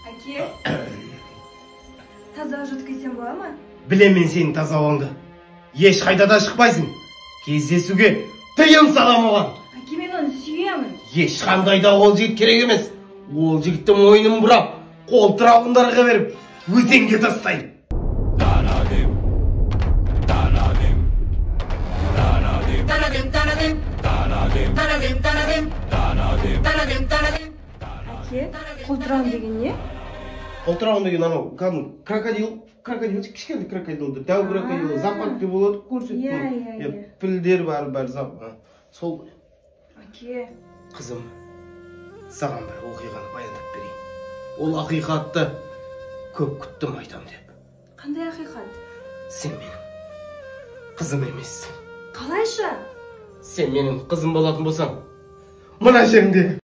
Әке, таза жұтып кетсем бола ма? Білем мен сенің таза ауаңды. Ешқайда да шықпайсың. Кездесуге тыйым салам оған. Әке, мен оны сүйемін. Ешқандай да ол жігіт керек емес. Ол жігіттің мойнын бұрап, қолтырауындарға беріп, өзенге тастаймын. Әке, қолтырауын деген не? Қолтырауын деген анау кәдімгі крокодил, крокодил, кішкентай крокодил, дәу крокодил, зоопаркте болады, көрсетті. Иә, иә, иә. Пілдер бар, бәрі сол. Әке. Қызым, саған бір оқиғаны баяндап берейін. Ол ақиқатты көп күттім айтам деп. Қандай ақиқат? Сен менің қызым емессің. Қалайша? Сен менің қызым болатын болсаң, мына жеріңде